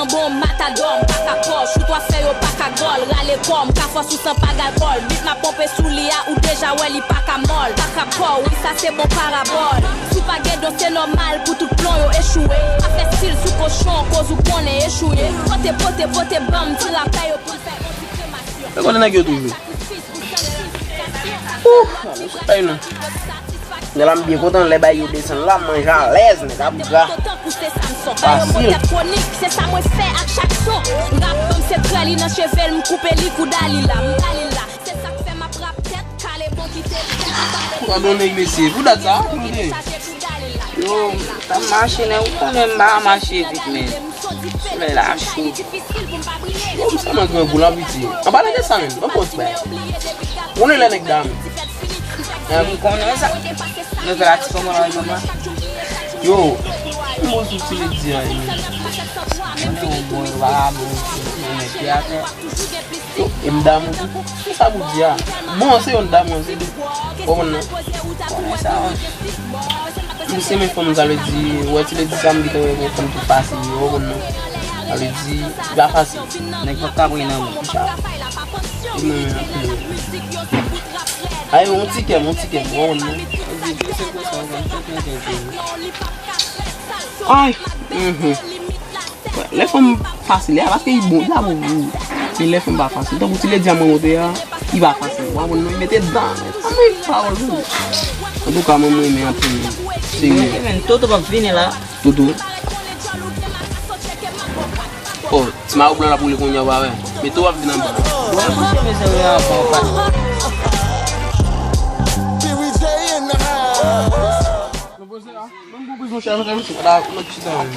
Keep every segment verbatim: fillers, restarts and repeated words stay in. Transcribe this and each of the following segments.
Bon, matadò, m pa ka pòch, ou twa fè yo pa ka gòl, rale kò, m ka fòs ou san pa galkòl, bit m ap ponpe sou li a, ou deja wè li pa ka mòl, pa ka pòw, wi sa se bon parabòl, si w pa gen don se nòmal pou tout plon yo echouwe, pa fè stil sou kochon, koz ou konnen echouye, pote, pote, pote ban m ti rapè yo pou l fè yon ti kremasyon. Mwen konnen nèg yo toujou. Ouh, nou se bay nou. Gen la m byen kontan lè bay yo desann la, m manje alèz, nèg a bougra. Fasil. Pwadone mesye, pou dat sa, tande. Yo, m t ap mache, nèg, ou konnen m pa mache vit, men. Solèy la cho. Yo, m sèlman grangou, l ap itye. An palan de sa menm, ban m pran yon ti bagay. Ou konnen lè nèg dam. M konnen sa. Nou fè la ti kòman la, manman. Yo, m bon sou ti ledi a, yo. Konnen yon bon, yo pa bon, yo met pye atè. Yo, e m damou tou. Sa pou di a. Bon, se yon damou, se de. Ou konprann non? Konnen sa, wi. M se men fanm, sa vle di, ou wè ti ledi sa, m gentan wè yon fanm ki fasil, ou konprann non? Sa vle di, li pa fasil. Nèg pap ka pran nan mwen. Sa. E mwen menm anpil. Ay, yon ti kè, yon ti kè, ou konprann non? Ay! Mhm. Lè fanm fasil, e a paske li bon, li la bon pou ou. Men lè fanm pa fasil, tankou ti ledi a mwen montre a, li pa fasil. Ou konprann non, li mete dan. Anmwey, pawòl wi. Antouka, mwen, mwen renmen anpil, men. Serye. Toto p ap vini la. Toto. Oh, ti mayo blan l ap woule kounye a, ou pa wè. Men Toto ap vin anba. Wè, mwen se mezanmi avan pa. Bon, bon, bon, bon, chè, nou fè misye la, nou chita menm.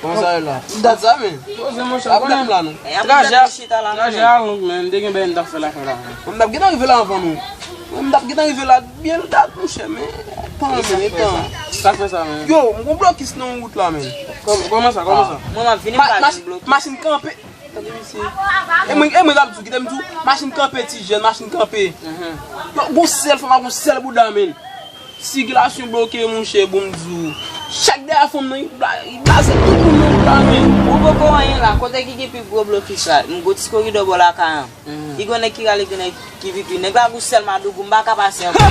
Kòman sa ye la? Dat sa, men. Poze, monchè. Apre m la, non. Traje a, traje a long, men. M te gen bagay m t ap fè lakay la. M t ap gentan rive la anvan nou. M t ap gentan rive la byen dat, monchè, men. Tan, men, tan. Sa k fè sa, men? Yo, m gon blokis nan wout la, men. Kòm-, kòman sa, kòman sa? Mwen, m ap vini, m pa vin bloke. Machin kanpe. Tande misye. E mwen, e mwen k ap di w, kite m di w, machin kanpe, ti jèn, machin kanpe. Gon sèl fanm ak gon sèl bouda, men. Sikilasyon bloke, monchè, bon m di w. Chak dèyè fanm nan, li bla-, li blaze tout moun nan bouda, men. Ou poko anyen la, kote ki gen pi gwo blokis la? M gwo ti koridò bò lakay an. Li gon nèg ki rale, gen nèg ki pipi. Nèg la gou sèl madougou, m pa ka pase ankò.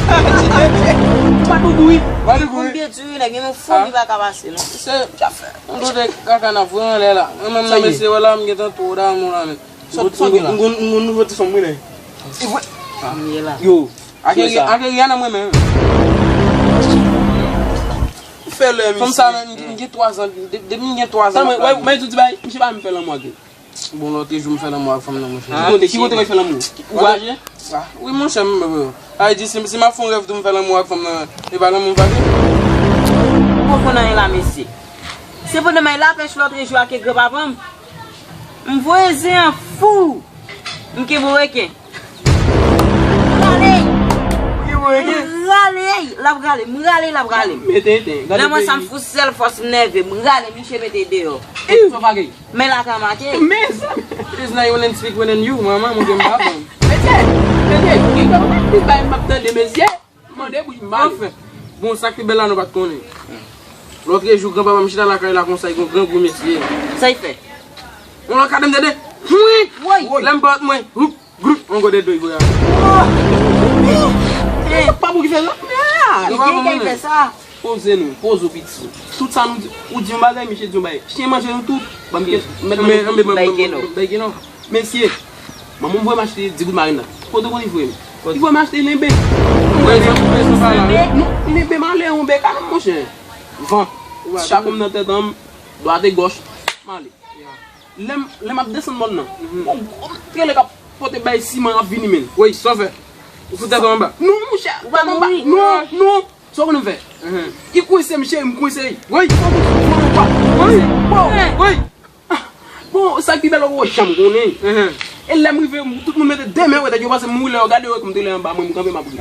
Madougou, wi. Madougou, wi. Pou m byen di w, wi, nèg gen yon fou, li pa ka pase, non. Se, sa fè. Yon kote kaka n ap voye anlè la. Mwen menm nan mesye wè la, m gentan twò damou la, men. Sa, sa gen la? M gon, m gon nouvo ti fanm, wi, nèg. E vre? Fanm ye la. Yo. Ake, ake Rihanna mwen menm. Fè lè, fanm sa, men, m gen twa zan, de-, depi m gen twa zan. Sa, mwen, mwen, mwen di w ti bagay, misye pa menm fè lanmou ak li. Bon, lòt jou m fè lanmou ak fanm nan, monchè. Ki kote, ki kote w fè lanmou? Ou vajen? Ah, wi, monchè, m, m, m. Sa vle di, si, si m ap fè yon rèv tou, m fè lanmou ak fanm nan, e pa lanmou m vajen? Ou konprann anyen la, mesye. Se pandan m al lapèch lòt jou ak granpapa m. M voye zen an fou. M kenbe yon reken. Rale! M kenbe yon reken? Rale! L ap rale. M rale, l ap rale. Mete, mete. Lè mwen sa m fout sèl fòs m nève. M rale, misye mete deyò. E, sa pa gen. Men la ka make. Mezanmi. It's like when and speak when and you, manman, mwen gen m pa bon. Mesye, mesye, gen kòman m ap bay m ap tande, mesye. Mande bouch m pale. Anfen, bon, sa k pi bèl la nou pa t konnen. Lòt jou, granpapa m chita lakay la konsa, li gon gran gou mesye. Sa y fè? Yon lòt kadam tande. Wi! Woy! Lè m pa t mwen, houp, group, yon gode dlo y voye. Sa pa pou ki fè sa? Granpapa m fè sa. Poze nou, poze w piti. Tout sa nou di, ou di yon bagay, misye di yon bagay. Chen manje nou tout. Ban m kèt, mèt nan men, bay ke non. Bay ke non. Mesye, manman m voye m achte di goud marinad. Kote w konn li voye m? Li voye m achte lenbe. Non, lenbe m ale yon beka non, monchè. Van. Chapon m nan tèt an m, dwat e gòch, m ale. Lè m, lè m ap desann mòn nan, gon gwo trelè k ap pote bay siman ap vini, men. Woy, sa w fè? Ou fout tèt ou anba? Non, monchè, tèt anba. Non, non. Sa w konn m fè? Li kwense m, cheri, m kwense li. Woy! Woy! Woy! Woy! Ah, bon, sa k pi bèl, ou janm konnen. E lè m rive, tout moun mete de men wè tèt yo, paske m ri lè yo gade yo, wè kòm trelè anba mwen, m kanpe, m ap ri.